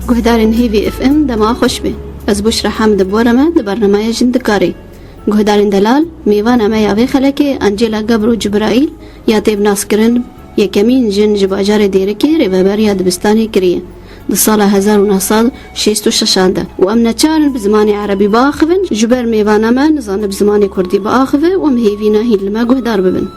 Guhdarên Hêvî FM dema xweş be. Ez Buşra Hamid bi we re me di bernameya Jin Dikarê. Guhdarên delal, mêvana me ya vê xelekê Angela Gebro Cibraîl ya tê bi naskirin yekemîn jin ji bajarê Dêrikê rêveberiya dibistanê kiriye di sala 1966 de û em neçar in bi zimanê erebî biaxivin ji ber mêvana me nizane bi zimanê kurdî biaxive û em hêvîna hîn li me guhdar bibin.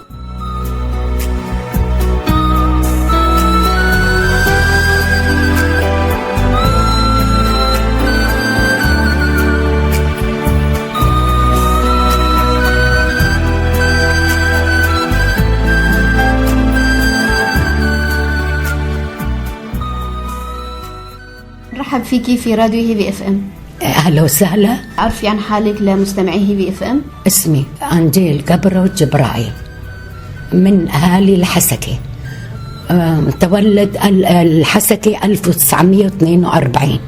نرحب فيكي في راديو هيفي اف ام. اهلا وسهلا. عرفي عن حالك لمستمعي هيفي اف ام. اسمي انجيل قبرو جبرايل من اهالي الحسكه، تولد الحسكه 1942،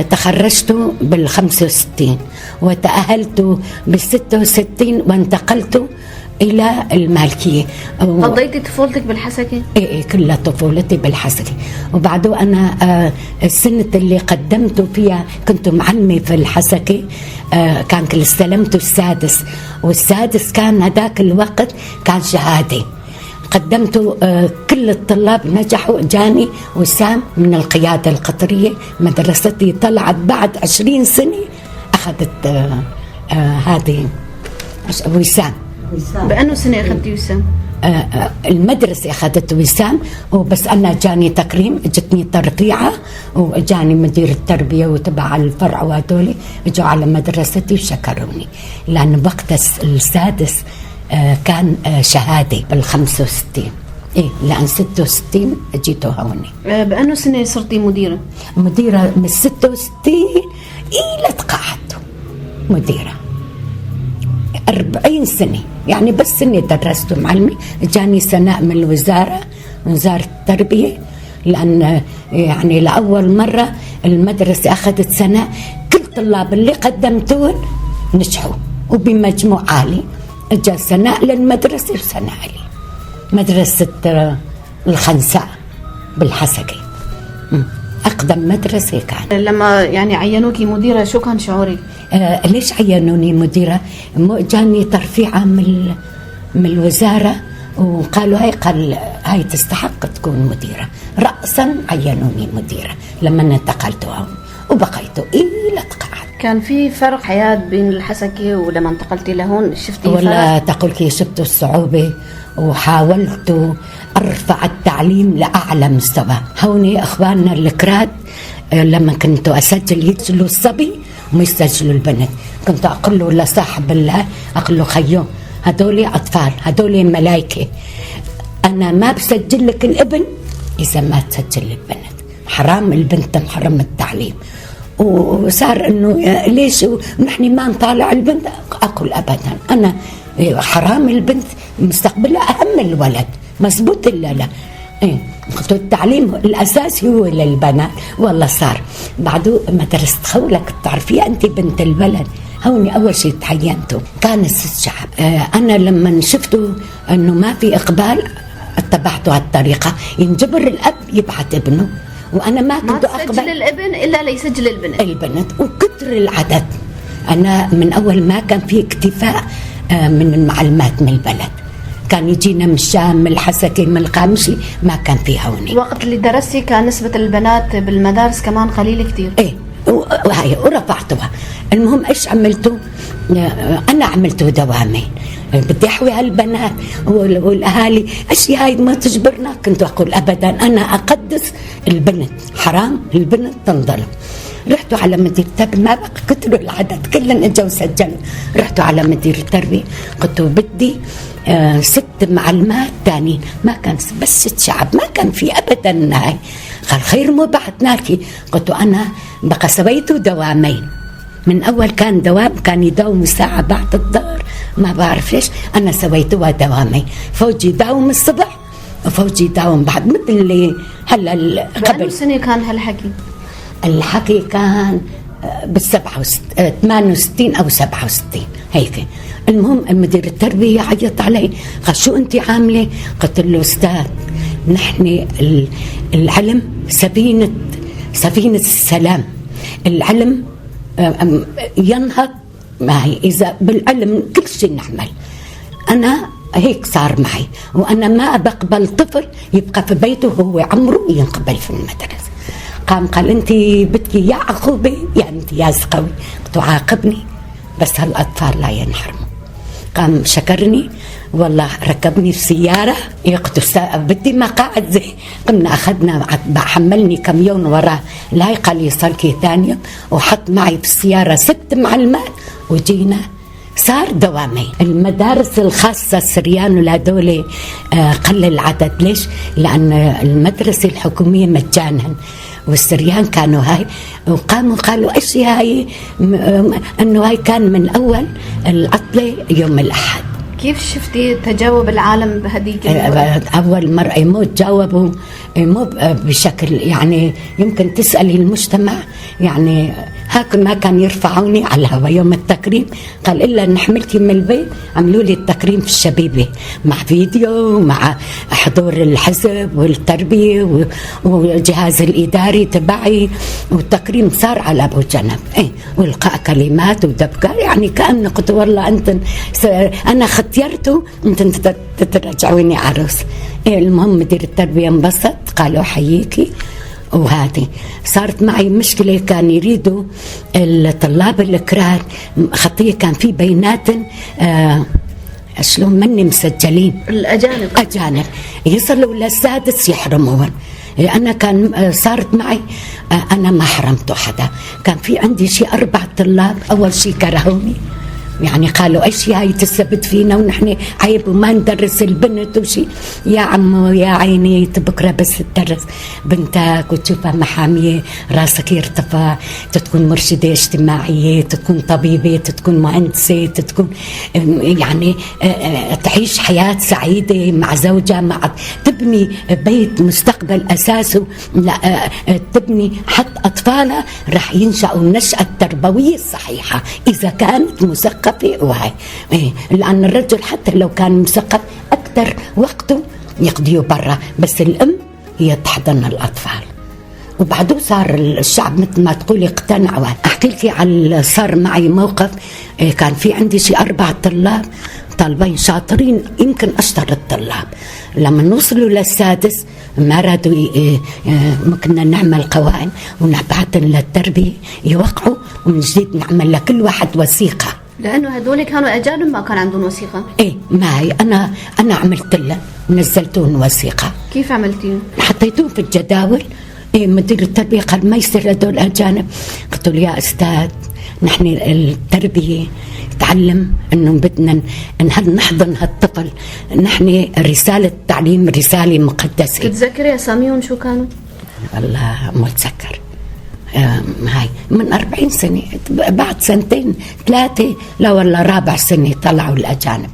تخرجت بال 65 وتأهلت بال 66 وانتقلت إلى المالكية. قضيتي طفولتك بالحسكة؟ إيه كلها طفولتي بالحسكة. وبعده أنا السنة اللي قدمت فيها كنت معلمة في الحسكة، كان كل استلمت السادس، والسادس كان هذاك الوقت كان شهادة. قدمت كل الطلاب نجحوا، جاني وسام من القيادة القطرية. مدرستي طلعت بعد 20 سنة أخذت هذه وسام. بأنه سنة أخذتي وسام؟ المدرسة أخذت وسام، وبس أنا جاني تكريم، جتني ترقيعة، وجاني مدير التربية وتبع الفرع وهذول اجوا على مدرستي وشكروني، لأن وقت السادس كان شهادة بال 65. إيه لأن 66 جيتوا هوني. بأنه سنة صرتي مديرة؟ مديرة من 66 إلى تقاعدت مديرة 40 سنة، يعني بس سنة درست معلمة. جاني سناء من الوزارة، من وزارة التربية، لأن يعني لأول مرة المدرسة أخذت سنة كل طلاب اللي قدمتون نجحوا وبمجموع عالي. اجا سناء للمدرسة وسناء لي، مدرسة الخنساء بالحسكة، أقدم مدرسة كان. لما يعني عينوكي مديرة شو كان شعورك؟ ليش عينوني مديرة؟ جاني ترفيعة من الوزارة وقالوا هاي، قال هاي تستحق تكون مديرة. رأسا عينوني مديرة لما انتقلت هون وبقيت إلى تقاعد. كان في فرق حياة بين الحسكة ولما انتقلتي لهون؟ شفتي ولا تقول كي شفت الصعوبة وحاولت أرفع التعليم لأعلى مستوى. هوني أخواننا الكراد لما كنت أسجل يسجلوا الصبي وما يسجلوا البنت. كنت أقول له لصاحب الله، أقول له خيو هدول أطفال، هدول ملايكة، أنا ما بسجل لك الابن إذا ما تسجل البنت، حرام البنت تنحرم التعليم. وصار انه ليش نحن ما نطالع البنت؟ اقول ابدا، انا حرام البنت مستقبلها اهم من الولد، مزبوط ولا لا؟ إيه قلت التعليم الاساسي هو للبنات. والله صار بعده مدرسة خولك بتعرفيها انت بنت البلد، هوني اول شيء تعينته كان الست شعب. انا لما شفته انه ما في اقبال اتبعته هالطريقه، ينجبر الاب يبعث ابنه، وانا ما كنت اقبل ما تسجل الابن الا ليسجل البنت. البنت وكثر العدد. انا من اول ما كان في اكتفاء من المعلمات من البلد، كان يجينا من الشام من الحسكه من القامشي، ما كان في هوني. وقت اللي درستي كان نسبه البنات بالمدارس كمان قليله كثير. ايه وهي ورفعتها. المهم ايش عملته؟ انا عملته دوامين، بدي احوي هالبنات والاهالي ايش هاي ما تجبرنا. كنت اقول ابدا انا اقدس البنت، حرام البنت تنظلم. رحتوا على مدير التربية، ما بقى كتروا العدد كلن اجوا وسجلوا. رحتوا على مدير التربية قلت بدي 6 معلمات ثانيين، ما كان بس 6 شعب، ما كان في ابدا هاي. قال خير مو بعثناكي. قلت انا بقى سويت دوامين، من اول كان دوام كان يداوم ساعه بعد الظهر ما بعرف ليش، انا سويتوها دوامين، فوج يداوم الصبح وفوج يداوم بعد، مثل اللي هلا قبل. سنه كان هالحكي؟ الحكي كان بال 68 او 67 هيك. المهم المدير التربيه عيط علي، قال شو انت عامله؟ قلت له استاذ نحن العلم سفينة السلام. العلم ينهض معي، إذا بالعلم كل شيء نعمل. أنا هيك صار معي، وأنا ما بقبل طفل يبقى في بيته وهو عمره ينقبل في المدرسة. قام قال أنت بدك يا عقوبة يا امتياز قوي، تعاقبني بس هالأطفال لا ينحرموا. قام شكرني والله، ركبني في سيارة يقتل بدي مقاعد زي، قمنا أخذنا حملني كميون وراه لا قال لي صلكي ثانية، وحط معي في السيارة 6 معلمات وجينا. صار دوامي. المدارس الخاصة السريان والهدول قل العدد. ليش؟ لأن المدرسة الحكومية مجانا، والسريان كانوا هاي، وقاموا قالوا ايش هاي، انه هاي كان من اول العطلة يوم الاحد. كيف شفتي تجاوب العالم بهديك اول مرة؟ مو تجاوبوا مو بشكل يعني يمكن تسالي المجتمع يعني هاك ما كان يرفعوني على الهواء يوم التكريم. قال الا ان حملتي من البيت، عملوا لي التكريم في الشبيبة مع فيديو مع حضور الحزب والتربية والجهاز الاداري تبعي، والتكريم صار على ابو جنب، ايه، والقاء كلمات ودبكه، يعني كانه قلت والله انت انا ختيرته انت ترجعوني عروس. إيه المهم مدير التربية انبسط، قالوا حييكي. وهذه صارت معي مشكلة، كان يريدوا الطلاب الكراد خطية، كان في بينات شلون مني مسجلين الأجانب، أجانب يصلوا للسادس يحرموهم. أنا كان صارت معي أنا ما حرمت حدا، كان في عندي شيء 4 طلاب أول شيء كرهوني، يعني قالوا ايش هاي تثبت فينا ونحن عيب وما ندرس البنت وشي. يا عمو يا عيني بكره بس تدرس بنتك وتشوفها محاميه راسك يرتفع، تكون مرشده اجتماعية، تكون طبيبه، تكون مهندسه، تكون يعني تعيش حياة سعيدة مع زوجها، مع تبني بيت مستقبل اساسه، لا تبني حتى اطفالها رح ينشأوا النشأة التربوية الصحيحة اذا كانت مثقفة. وهي إيه، لأن الرجل حتى لو كان مثقف أكثر وقته يقضيه برا، بس الأم هي تحضن الأطفال. وبعده صار الشعب مثل ما تقولي اقتنعوا. أحكي لك على صار معي موقف، كان في عندي شي 4 طلاب، طالبين شاطرين يمكن أشطر الطلاب، لما نوصلوا للسادس ما رادوا، كنا نعمل قوائم ونبعثهم للتربية يوقعوا، ومن جديد نعمل لكل واحد وثيقة، لانه هذول كانوا اجانب ما كان عندهم وثيقة. ايه ما هي انا عملت لهم ونزلتهم وثيقة. كيف عملتيهم؟ حطيتهم في الجداول. إيه مدير التربية قال ما يصير هذول اجانب. قلت له يا استاذ نحن التربية تعلم انه بدنا نحضن هالطفل، نحن رسالة التعليم رسالة مقدسة. تتذكري اساميهم شو كانوا؟ والله ما اتذكر. هاي من 40 سنة، بعد 2 3 لا والله رابع سنة طلعوا الأجانب.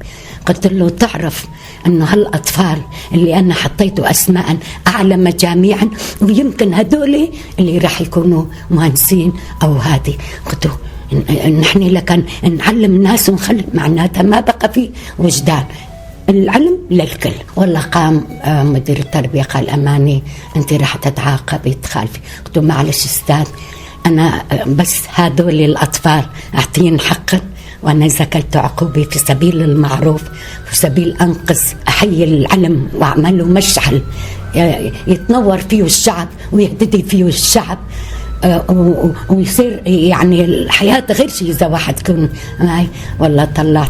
قلت له تعرف أنه هالأطفال اللي أنا حطيته أسماء أعلى مجاميعا ويمكن هدول اللي راح يكونوا مهندسين أو هذه، قلت له نحن لكن نعلم ناس ونخلي معناتها ما بقى في وجدان، العلم للكل. والله قام مدير التربية قال أماني أنت راح تتعاقبي تخالفي. قلت له معلش أستاذ أنا بس هذول الأطفال أعطيهم حقا، وأنا إذا كلت عقوبة في سبيل المعروف في سبيل أنقذ أحيي العلم وأعمله مشعل يتنور فيه الشعب ويهتدي فيه الشعب ويصير يعني الحياة غير شيء إذا واحد كون هاي. والله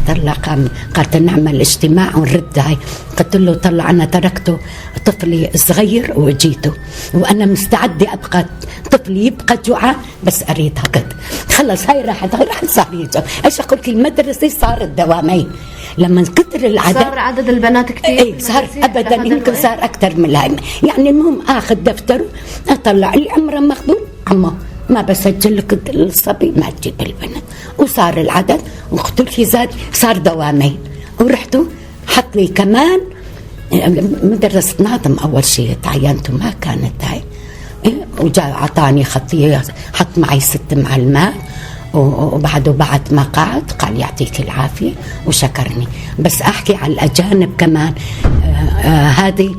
طلع قام قالت نعمل اجتماع ونرد هاي. قلت له طلع أنا تركته طفلي صغير وجيته وأنا مستعدة أبقى طفلي يبقى جوعان بس أريد هكذا. خلص هاي راحت صار يجوا. إيش أقول لك المدرسة صارت دوامين لما كثر العدد، صار عدد البنات كثير. ايه صار ابدا يمكن صار اكثر من هاي. يعني المهم اخذ دفتره اطلع اللي عمره مقبول عمو ما بسجل لك الصبي ما تجيب البنت، وصار العدد وقلت لك زاد صار دوامين. ورحتوا حط لي كمان مدرسة ناظم اول شيء تعينته ما كانت هاي، وجاء اعطاني خطيه حط معي 6 معلمات، وبعده بعد ما قعد قال يعطيك العافية وشكرني. بس احكي على الاجانب كمان، هذه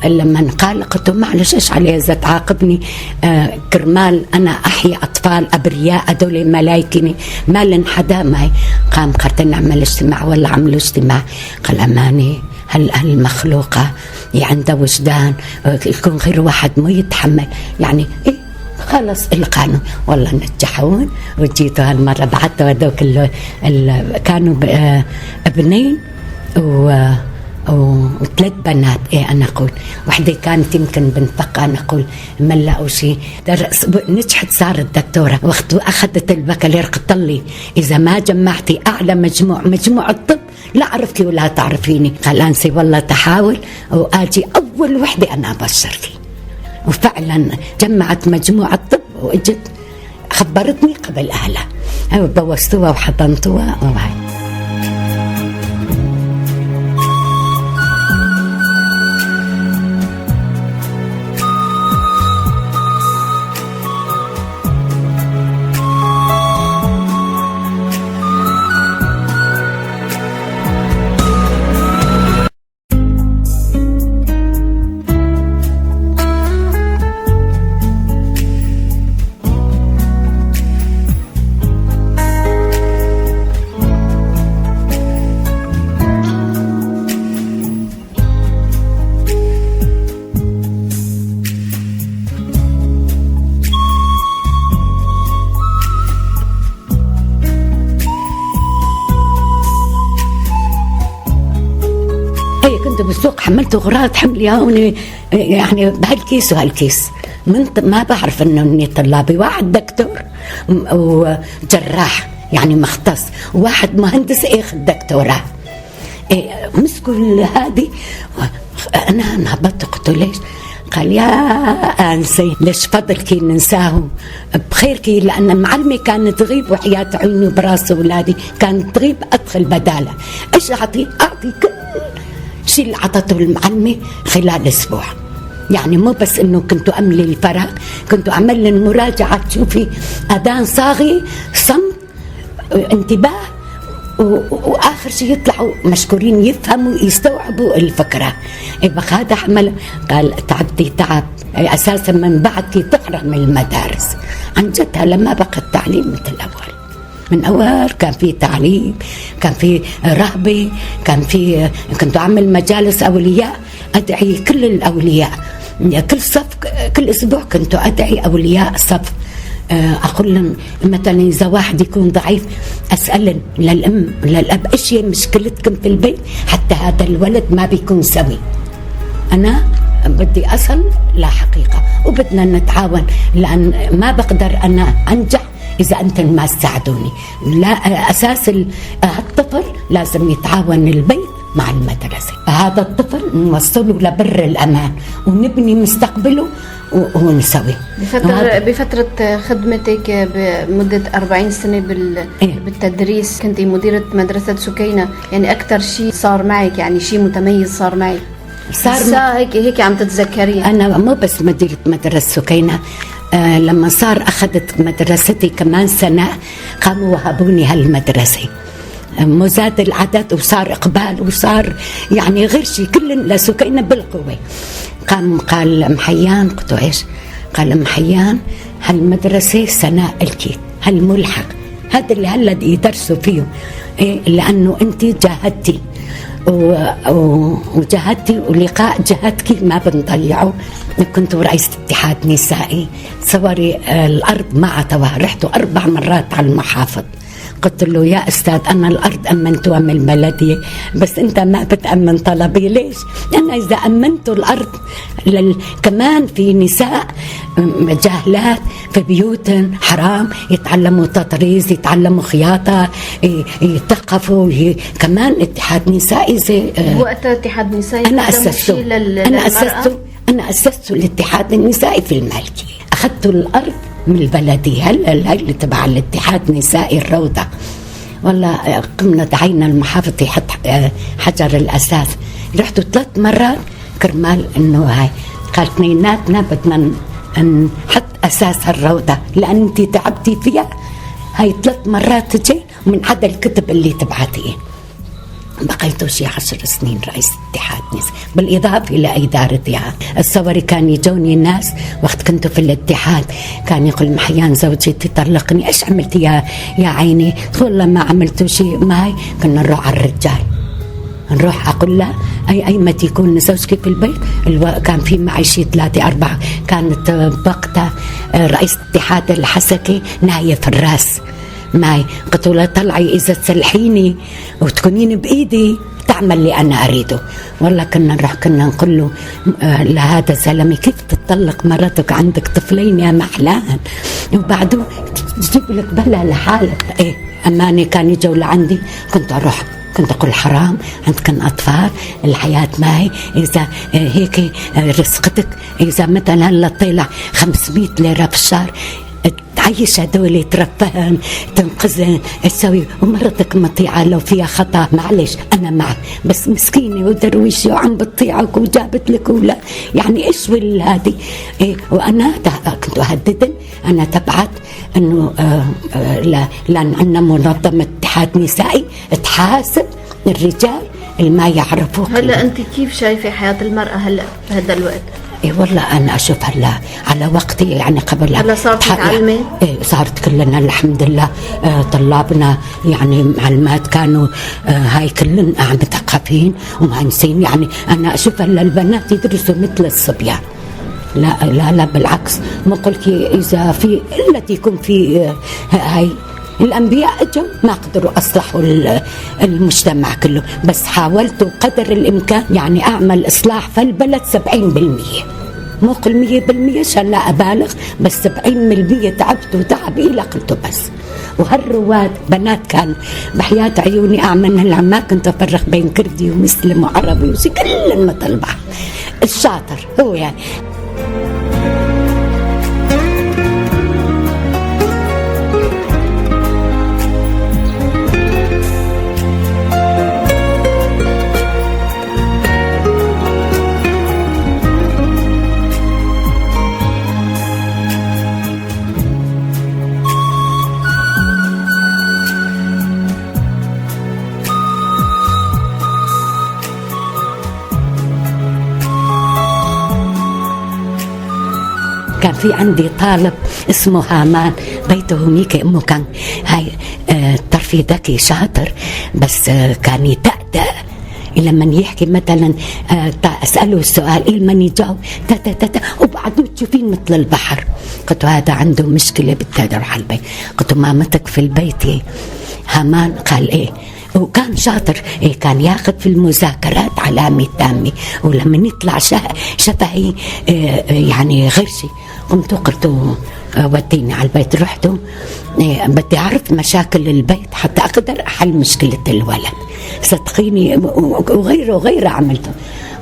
لما قال قلت معلش ايش عليه اذا تعاقبني، كرمال انا احيي اطفال ابرياء هدول ملايكني ما لن حدا معي. قام قالت نعمل اجتماع ولا عملوا اجتماع. قال اماني هل هالمخلوقه عندها وجدان يكون غير واحد مو يتحمل يعني ايه خلص القانون. والله نجحون وجيتوا هالمرة بعثوا هذوك كانوا ابنين وثلاث بنات. ايه انا اقول وحده كانت يمكن بنت فقه، انا اقول ما لقوا شيء، نجحت صارت دكتورة. وقت اخذت البكالوريا قلت لي اذا ما جمعتي اعلى مجموع الطب لا عرفتي ولا تعرفيني. قال انسي والله تحاول واجي اول وحده انا ابشر فيه. وفعلا جمعت مجموعة الطب واجت خبرتني قبل اهلها، بوستوها وحضنتوها وهاي. كنت بالسوق حملت اغراض حملي هون يعني بهالكيس وهالكيس، من ما بعرف انه اني طلابي، واحد دكتور وجراح يعني مختص، وواحد مهندس اخذ دكتوراه. إيه مسكوا هذه، انا انهبطت قلت ليش؟ قال يا انسي ليش فضلك ننساهم بخيرك، لان معلمي كانت تغيب وحياة عيني وبراس اولادي كانت تغيب ادخل بدالها، ايش اعطي؟ اعطي كل شيء اللي عطته المعلمة خلال اسبوع. يعني مو بس انه كنت املي الفراغ، كنت اعمل المراجعة تشوفي اذان صاغي صمت انتباه، واخر شيء يطلعوا مشكورين يفهموا يستوعبوا الفكرة. بقى هذا حمل. قال تعبتي تعب اساسا من بعد كي تحرم المدارس عن جد. هلا ما بقى التعليم مثل الاول. من اول كان في تعليم، كان في رهبة، كان في كنت اعمل مجالس اولياء، ادعي كل الاولياء كل صف كل اسبوع كنت ادعي اولياء صف. اقول لهم مثلا اذا واحد يكون ضعيف اسالن للام للاب ايش هي مشكلتكم في البيت حتى هذا الولد ما بيكون سوي. انا بدي اصل لحقيقة وبدنا نتعاون، لان ما بقدر انا انجح اذا انتم ما تساعدوني. لا اساس الطفل لازم يتعاون البيت مع المدرسة. هذا الطفل نوصله لبر الامان ونبني مستقبله ونسوي. بفترة خدمتك بمدة 40 سنة بالتدريس، كنت مديرة مدرسة سكينة، يعني أكثر شيء صار معك، يعني شيء متميز صار معك صار هيك عم تتذكريه؟ أنا مو بس مديرة مدرسة سكينة، لما صار أخذت مدرستي كمان سنة قاموا وهبوني هالمدرسة، مزاد العدد وصار إقبال وصار يعني غير شيء، كل لسكينة بالقوة. قام قال محيان، قلت ايش؟ قال محيان هالمدرسة سناء الكيت هالملحق هذا اللي هلا يدرسوا فيه، إيه لأنه أنت جاهدتي وجاهدتي ولقاء جهادك ما بنضيعه. كنت رئيسة اتحاد نسائي، تصوري الأرض ما عطوها، رحت 4 مرات على المحافظ، قلت له يا أستاذ أنا الأرض أمنتوها من البلدية بس أنت ما بتأمن طلبي. ليش؟ أنا إذا أمنت الأرض كمان في نساء جاهلات في بيوتن حرام يتعلموا تطريز، يتعلموا خياطة، يتثقفوا. كمان اتحاد نسائي زي وقتها اتحاد نسائي أنا أسسته، أنا أسسته الاتحاد النسائي في المالكية. أخذت الأرض من البلدية هلا اللي تبع الاتحاد النسائي الروضة. والله قمنا دعينا المحافظ يحط حجر الأساس، رحت 3 مرات كرمال إنه هاي. قال اثنيناتنا بدنا نحط أساس الروضة لأن أنت تعبتي فيها، هاي 3 مرات تجي من عدا الكتب اللي تبعتيه. بقيت شي 10 سنين رئيس اتحاد نساء بالإضافة إلى إدارتها. الصوري كان يجوني الناس وقت كنت في الاتحاد، كان يقول محيان زوجي تطلقني، إيش عملت يا عيني؟ والله ما عملت شيء. معي كنا نروح على الرجال، نروح أقول له أي متى يكون زوجك في البيت. كان في معي شي 3 4، كانت وقتها رئيس اتحاد الحسكي نايف الراس معي. قلت له طلعي إذا تسلحيني وتكونين بإيدي تعمل اللي أنا أريده. والله كنا نروح كنا نقول له لهذا الزلمة كيف تطلق مرتك عندك طفلين يا محلاهن، وبعده تجيب لك بلا لحالك. إيه أماني كان يجوا لعندي كنت أروح كنت أقول حرام عندكن أطفال، الحياة معي، إذا هيك رزقتك إذا مثلا هلا طلع 500 ليرة في الشهر تعيش هدول، ترفهن، تنقذن، تسوي، ومرتك مطيعة لو فيها خطأ معلش أنا معك، بس مسكينة ودرويشة وعم بتطيعك وجابت لك ولا يعني إيش هذه. إيه وأنا كنت أهددن، أنا تبعت إنه لأن عندنا منظمة اتحاد نسائي تحاسب الرجال اللي ما يعرفوا. هلا أنت كيف شايفة حياة المرأة هلا بهذا الوقت؟ إيه والله أنا أشوف هلا على وقتي يعني قبل هلا صارت متعلمة؟ إيه صارت كلنا الحمد لله، طلابنا يعني معلمات كانوا، هاي كلنا مثقفين ومهندسين. يعني أنا أشوف هلا البنات يدرسوا مثل الصبيان. لا لا لا بالعكس، ما قلت إذا في إلا يكون في هاي الأنبياء اجوا ما قدروا أصلحوا المجتمع كله، بس حاولت قدر الإمكان يعني أعمل إصلاح في البلد 70%، مو قل 100% عشان لا أبالغ، بس 70% تعبت وتعب إلى قلته بس. وهالرواد بنات كانوا بحياة عيوني أعمل هلا ما كنت أفرق بين كردي ومسلم وعربي وشي، كل مثل بعض، الشاطر هو يعني. كان في عندي طالب اسمه هامان، بيته هنيك، امه كان هاي طرفي ذكي شاطر، بس كان يتأتأ لما يحكي مثلا، اساله السؤال لما يجاوب تا تا تا تا، وبعده تشوفين مثل البحر. قلت هذا عنده مشكله، بدي اروح على البيت. قلت مامتك في البيت هامان؟ قال ايه. وكان شاطر، إيه كان ياخذ في المذاكرات علامة تامة، ولما يطلع شفهي يعني غرشي. قمت قلت وديني على البيت، رحت إيه بدي أعرف مشاكل البيت حتى أقدر أحل مشكلة الولد، صدقيني وغيره وغيره عملته.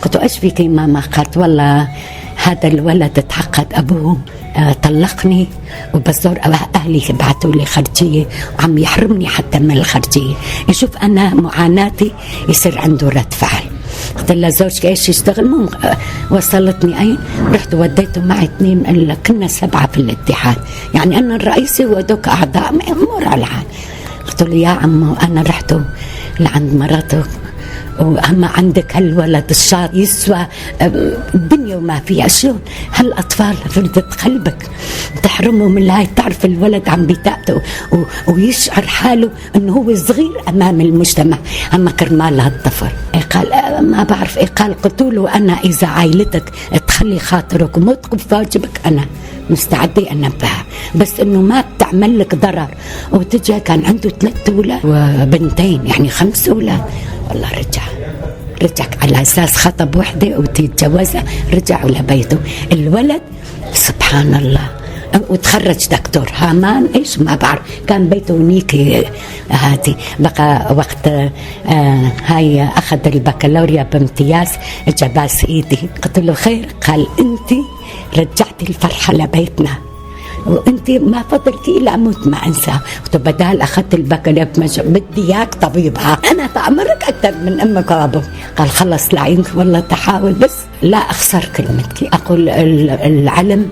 قلت إيش فيك يا ماما؟ قالت والله هذا الولد تحقد أبوه، طلقني وبزور أهلي بعثوا لي خرجية وعم يحرمني حتى من الخرجية، يشوف أنا معاناتي يصير عنده رد فعل. قلت لها زوجك إيش يشتغل؟ مو وصلتني أين؟ رحت وديته معي 2، كنا 7 في الاتحاد، يعني أنا الرئيسي ودوك أعضاء أمور على الحال. قلت له يا عمو أنا رحت لعند مرته، وأما عندك هالولد الشاطر يسوى الدنيا وما فيها، شلون هالأطفال فردت قلبك تحرمه من هاي؟ تعرف الولد عم بيتأتأ ويشعر حاله انه هو صغير امام المجتمع، اما كرمال هالطفل. إيه قال ما بعرف. إيه قال قلت له انا اذا عائلتك تخلي خاطرك وما تقف واجبك انا مستعدة انبهها، بس انه ما بتعمل لك ضرر. وتجي كان عنده 3 اولاد وبنتين، يعني 5 اولاد. والله رجع على اساس خطب وحده وتتجوزها، رجعوا لبيته. الولد سبحان الله وتخرج دكتور هامان ايش ما بعرف، كان بيته هنيك هاتي بقى وقت هاي اخذ البكالوريا بامتياز، اجى باس ايدي. قلت له خير؟ قال انت رجعتي الفرحه لبيتنا وانت ما فضلتي الا اموت ما انسى. قلت بدال اخذت البكالوريا بدي اياك طبيبها، انا بعمرك اكثر من امك وابوك. قال خلص لعينك والله تحاول بس لا اخسر كلمتك. اقول العلم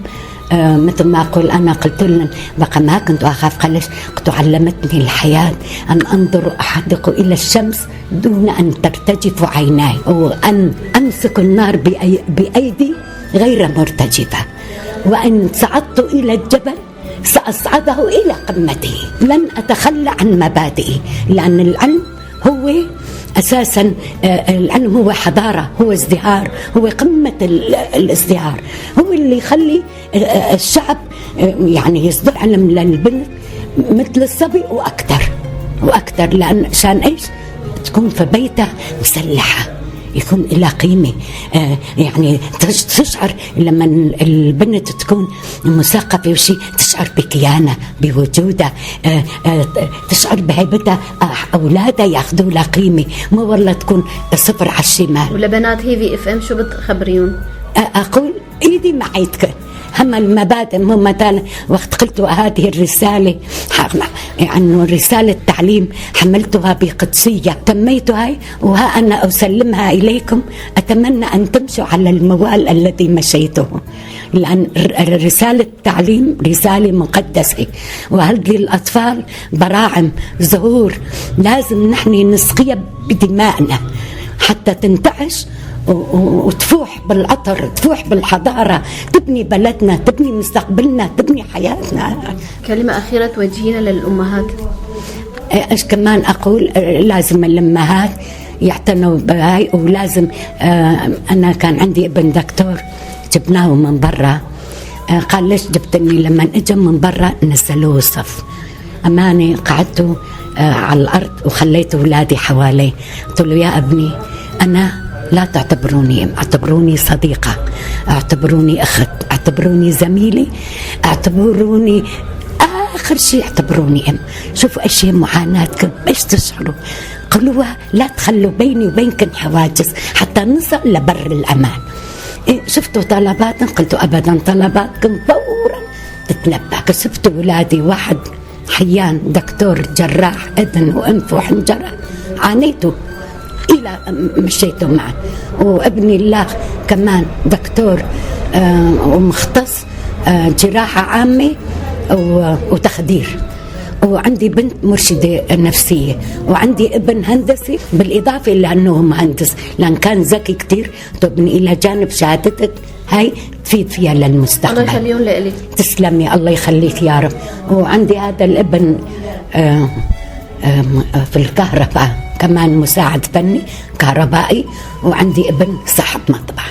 مثل ما أقول أنا قلت لهم بقى ما كنت أخاف قلش، قلت علمتني الحياة أن أنظر أحدق إلى الشمس دون أن ترتجف عيناي، وأن أمسك النار بأيدي غير مرتجفة، وإن صعدت إلى الجبل سأصعده إلى قمته، لن أتخلى عن مبادئي، لأن العلم هو أساساً، العلم هو حضارة، هو ازدهار، هو قمة الازدهار، هو اللي يخلي الشعب يصدر علم للبنت مثل الصبي وأكثر وأكثر، لأن عشان إيش؟ تكون في بيتها مسلحة، يكون لها قيمة، تشعر لما البنت تكون مثقفة وشي تشعر بكيانها، بوجودها، تشعر بهيبتها، أولادها ياخذوا لها قيمة، مو والله تكون صفر على الشمال. ولبنات هيفي اف ام شو بتخبريهم؟ أقول إيدي مع إيدك، هم المبادئ، مو مثلا وقت قلت هذه الرسالة، رسالة تعليم حملتها بقدسية، تميتها وها أنا أسلمها إليكم، أتمنى أن تمشوا على الموال الذي مشيته، لأن رسالة التعليم رسالة مقدسة، وهذه الأطفال براعم زهور لازم نحن نسقيها بدمائنا حتى تنتعش وتفوح بالعطر، تفوح بالحضارة، تبني بلدنا، تبني مستقبلنا، تبني حياتنا. كلمة أخيرة توجهينها للأمهات؟ إيش كمان أقول؟ لازم الأمهات يعتنوا بهاي، ولازم، أنا كان عندي ابن دكتور جبناه من برا، قال ليش جبتني؟ لما اجى من برا نزلوه الصف، أماني قعدته على الأرض وخليت أولادي حواليه، قلت له يا ابني أنا لا تعتبروني أم، اعتبروني صديقة، اعتبروني أخت، اعتبروني زميلي، اعتبروني آخر شيء اعتبروني أم. شوفوا إيش هي معاناتكم، إيش تشعروا، قولوها، لا تخلوا بيني وبينكم حواجز حتى نصل لبر الأمان. إيه، شفتوا طلباتكم؟ قلتوا أبدا طلباتكم فورا تتلبى. كسبت أولادي، واحد حيان دكتور جراح أذن وأنف وحنجرة، عانيتوا إلى مشيتوا معه، وابني الله كمان دكتور ومختص جراحة عامة وتخدير، وعندي بنت مرشدة نفسية، وعندي ابن هندسي، بالإضافة إلى أنه مهندس لأن كان ذكي كتير. طب إلى جانب شهادتك هاي تفيد فيها للمستقبل. الله يخليهم لإلك. تسلمي، الله يخليك يا رب. وعندي هذا الابن في الكهرباء كمان مساعد فني كهربائي، وعندي ابن صاحب مطبعة.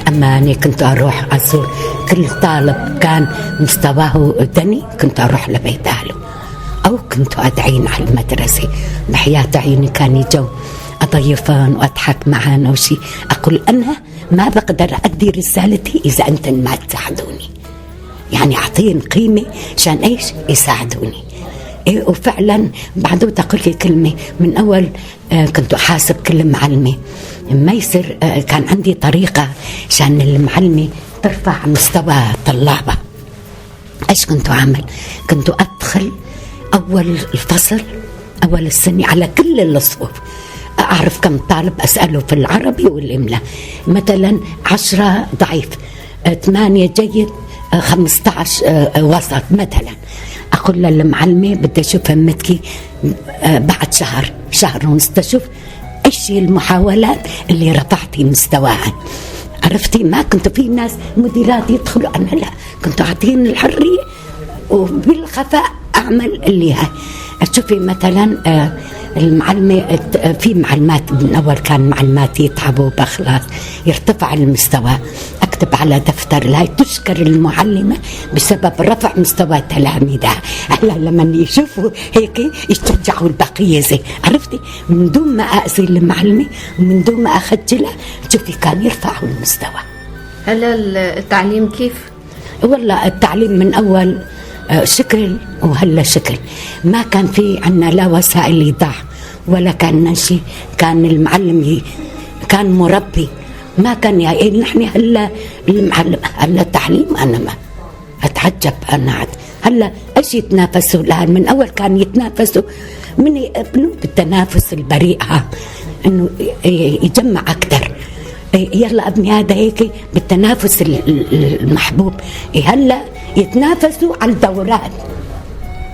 أماني كنت أروح أزور كل طالب كان مستواه دني، كنت أروح لبيت أهله أو كنت أدعين على المدرسة. بحياة عيني كان يجوا أضيفان وأضحك معان أو شيء، أقول أنا ما بقدر أدي رسالتي إذا أنتم ما تساعدوني، أعطيهم قيمة عشان إيش يساعدوني. إيه، وفعلا بعده تقول لي كلمة من أول، كنت أحاسب كل معلمة ما يصير، كان عندي طريقة عشان المعلمة ترفع مستوى طلابها. إيش كنت أعمل؟ كنت أدخل أول الفصل أول السنة على كل الصفوف، أعرف كم طالب أسأله في العربي والإملاء، مثلا 10 ضعيف، 8 جيد، 15 وسط مثلا. أقول للمعلمة بدي أشوف همتك، بعد شهر، شهر ونص، تشوف إيش هي المحاولات اللي رفعتي مستواها. عرفتي؟ ما كنت في ناس مديرات يدخلوا، أنا لا، كنت أعطيهم الحرية وبالخفاء اعمل اللي هاي. شوفي مثلا المعلمة، في معلمات من أول كان معلمات يتعبوا بخلاص يرتفع المستوى، أكتب على دفتر لا تشكر المعلمة بسبب رفع مستوى تلاميذها. هلا لما يشوفوا هيك يشجعوا البقية، زي عرفتي، من دون ما أأذي المعلمة ومن دون ما أخجلها، شوفي كان يرفعوا المستوى. هلا التعليم كيف؟ والله التعليم من أول شكل وهلا شكل. ما كان في عنا لا وسائل إيضاح ولا كان شيء، كان المعلم كان مربي، ما كان يعني نحن هلا المعلم هلا التعليم أنا ما أتعجب أنا عاد هلا إيش يتنافسوا الآن. من أول كان يتنافسوا من يقبلوا بالتنافس البريء، إنه يجمع أكثر، يلا ابني هذا هيك بالتنافس المحبوب. هلا يتنافسوا على الدورات،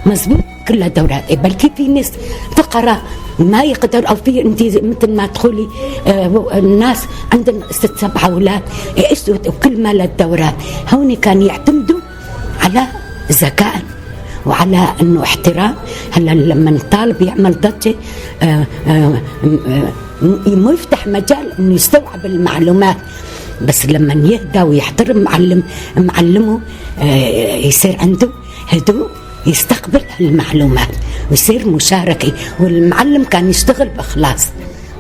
مزبوط كلها دورات، بلكي في ناس فقراء ما يقدر، او في انت مثل ما تقولي الناس عندهم 6 7 اولاد، ايش وكل ما للدورات. هون كان يعتمدوا على ذكاء وعلى انه احترام. هلا لما الطالب يعمل ضجه مو يفتح مجال انه يستوعب المعلومات، بس لما يهدى ويحترم معلمه يصير عنده هدوء يستقبل المعلومات ويصير مشاركة. والمعلم كان يشتغل بإخلاص،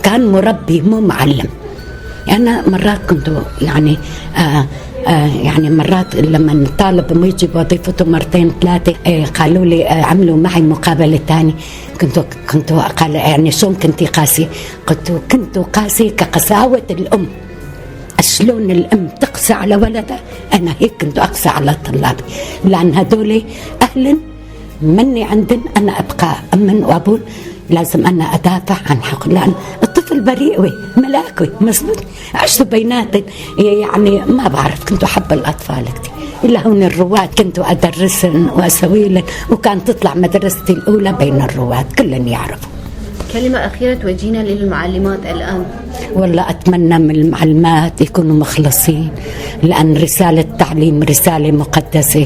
كان مربي مو معلم. أنا مرات كنت يعني يعني مرات لما الطالب ما يجي بوظيفته مرتين ثلاثة، قالوا لي عملوا معي مقابلة ثانية، كنت قال يعني شلون كنتي قاسية؟ قلت كنت قاسية كقساوة الأم. شلون الأم تقسى على ولدها، أنا هيك كنت أقسى على طلابي، لأن هدول أهل مني عندن، أنا أبقى أمن وأبون، لازم أنا أدافع عن حق، لأن الطفل بريء ملاكي مزبوط، عشت بيناتن يعني ما بعرف، كنت أحب الأطفال كثير. إلا هون الرواد كنت أدرسن وأسوي لهم، وكان تطلع مدرستي الأولى بين الرواد كلن يعرفوا. كلمة أخيرة توجهينها للمعلمات الآن؟ والله أتمنى من المعلمات يكونوا مخلصين، لأن رسالة التعليم رسالة مقدسة،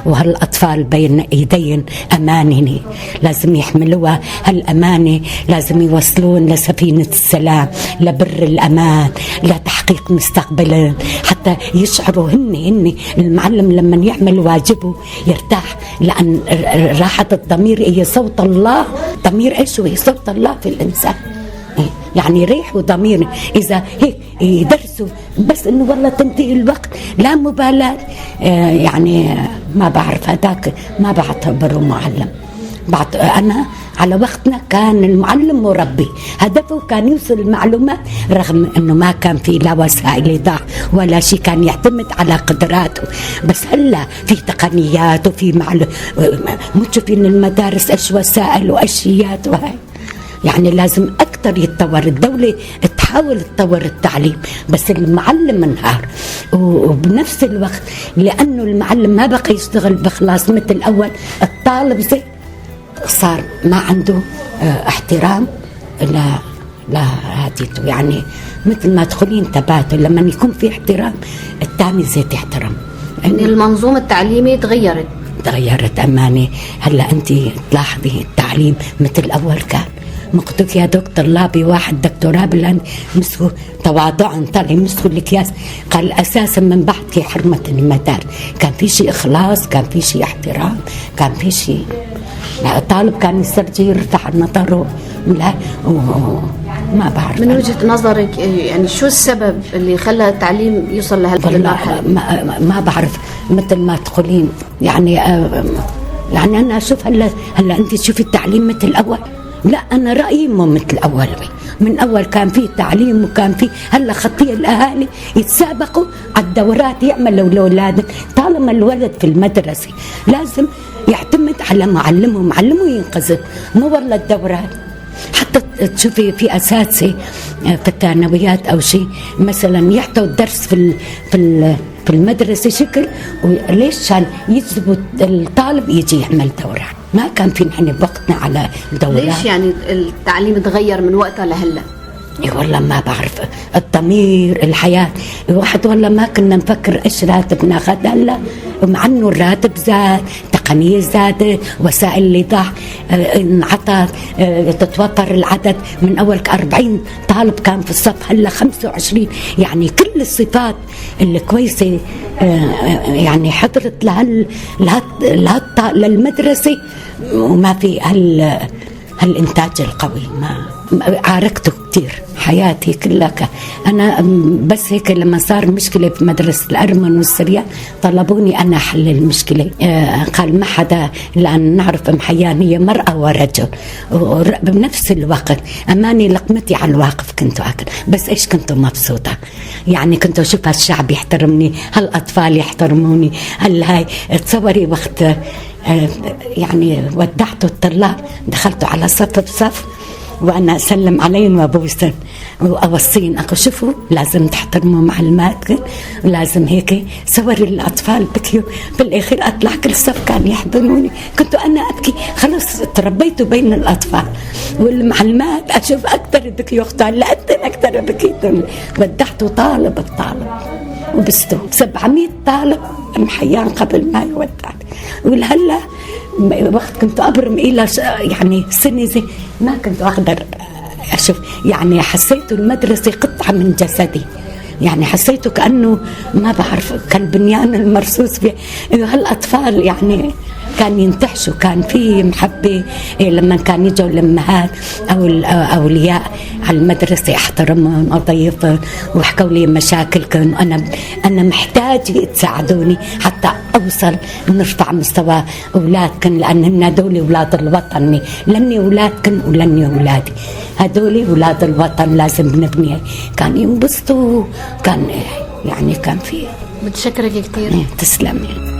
وهالأطفال بين إيدين أمانة لازم يحملوها، هالأمانة لازم يوصلون لسفينة السلام، لبر الأمان، لتحقيق مستقبلهم، حتى يشعروا هن المعلم لما يعمل واجبه يرتاح، لأن راحة الضمير هي صوت الله. ضمير إيش هو؟ صوت الله في الإنسان، يعني ريح وضمير. إذا هيك يدرسوا بس إنه والله تنتهي الوقت لا مبالاة، يعني ما بعرف هذاك ما بعتبره معلم. أنا على وقتنا كان المعلم مربي، هدفه كان يوصل المعلومات، رغم أنه ما كان في لا وسائل إيضاح ولا شيء، كان يعتمد على قدراته. بس هلا في تقنيات وفي معلومات، مو تشوفين المدارس إيش وسائل وأشيات وهاي، يعني لازم أكثر يتطور. الدولة تحاول تطور التعليم، بس المعلم انهار. وبنفس الوقت لأنه المعلم ما بقى يشتغل بخلاص مثل الأول، الطالب زي صار ما عنده احترام لا هاتيته، يعني مثل ما تقولين تبادل، لما يكون في احترام الثاني زيت يحترم. يعني المنظومة التعليمية تغيرت. تغيرت أمانة. هلا أنت تلاحظي التعليم مثل الأول كان مقتك يا دكتور طلابي واحد دكتوراه بالهند مسكوا تواضعا طلع مسكوا الاكياس، قال اساسا من بعد كي حرمة المدار كان في شيء اخلاص، كان في شيء احترام، كان في شيء الطالب كان يسترجي يرفع نظره، لا ما بعرف. من وجهة نظرك يعني شو السبب اللي خلى التعليم يوصل لهالمرحلة؟ ما بعرف، مثل ما تقولين يعني يعني انا اشوف هلا انت تشوفي التعليم مثل الاول؟ لا انا رايي مو مثل الاول. من اول كان في تعليم وكان في، هلا خطيه الاهالي يتسابقوا على الدورات يعملوا لاولادهم. طالما الولد في المدرسه لازم يعتمد على معلمه، معلمه ينقذه، مو والله الدورات. حتى تشوفي في اساتذه في الثانويات او شيء مثلا يعطوا الدرس في المدرسه شكل، وليش؟ عشان يجذبوا الطالب يجي يعمل دوره. ما كان في نحن بوقتنا على دورات. ليش يعني التعليم تغير من وقتها لهلا؟ إيه والله ما بعرف، الضمير، الحياة، الواحد والله ما كنا نفكر ايش راتب ناخذ. هلا مع انه الراتب زاد، التقنية زادت، وسائل الإيضاح انعطت، تتوفر العدد من أول 40 طالب كان في الصف هلا 25. يعني كل الصفات الكويسة يعني حضرت للمدرسة، وما في هالإنتاج القوي. ما عاركته كتير حياتي كلها. أنا بس هيك لما صار مشكلة في مدرسة الأرمن والسريان طلبوني أنا أحل المشكلة. قال ما حدا، لأن نعرف أم حيان هي مرأة ورجل بنفس الوقت. أماني لقمتي على الواقف كنت أكل، بس إيش كنت مبسوطة. يعني كنت أشوف هالشعب يحترمني، هالأطفال يحترموني، هالهاي. تصوري وقت يعني ودعت الطلاب، دخلت على صف بصف وأنا أسلم عليهم وأبوسهم وأوصين، أقول شوفوا لازم تحترموا معلماتكم، ولازم هيك. صور الأطفال بكيوا، بالآخر أطلع كل صف كان يحضنوني، كنت أنا أبكي. خلص تربيت بين الأطفال والمعلمات، أشوف أكثر بكيوا أختها، لا أنت أكثر بكيتهم. ودعت طالب بطالب وبستو 700 طالب محيان قبل ما يودع. ولهلا وقت كنت أبرم إلى يعني سنة زي ما كنت أقدر أشوف. يعني حسيت المدرسة قطعة من جسدي، يعني حسيته كأنه ما بعرف كالبنيان المرصوص فيه. هالأطفال يعني كان ينتحشوا، كان في محبة. لما كان يجوا الأمهات أو الأولياء على المدرسة أحترمهم وأضيفهم وحكوا لي مشاكلكم، أنا محتاجة تساعدوني حتى أوصل نرفع مستوى أولادكم، لأن هن هدول أولاد الوطن، لني أولادكم ولني أولادي، هدول أولاد الوطن لازم نبنيها. كان ينبسطوا، كان يعني كان في. بتشكرك كثير. تسلمي.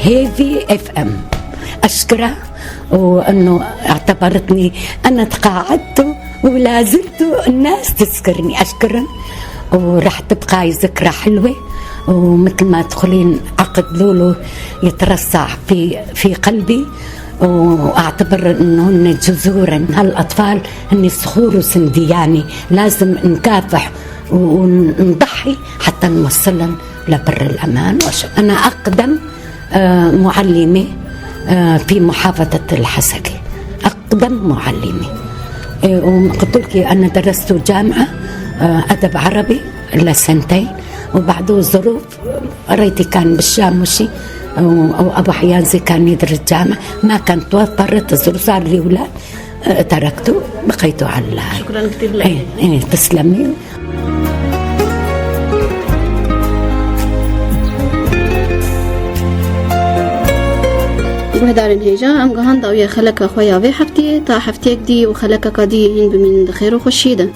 هيفي FM أشكرها، وأنه اعتبرتني أنا تقاعدت ولا زلت الناس تذكرني، أشكرها، وراح تبقى ذكرى حلوة. ومثل ما تدخلين عقد لولو يترصع في قلبي، وأعتبر أنه هن جذور هالأطفال، هن صخور وسندياني، لازم نكافح ونضحي حتى نوصلهم لبر الأمان. أنا أقدم معلمة في محافظة الحسكة، أقدم معلمة. وقلت لك أنا درست جامعة أدب عربي لسنتين، وبعده الظروف قريتي كان بالشام وشي، وأبو حيانزي كان يدرس جامعة، ما كانت توفرت الظروف، صار لي أولاد، تركته بقيته على. شكرا كثير لك. إيه تسلمي. Guhdarên hêja em gihan dawiya xeleka xwe ya vê hefteyê ta hefteyek dî û xelekeka dî hîn bimînin di xêr û xweşiyê de.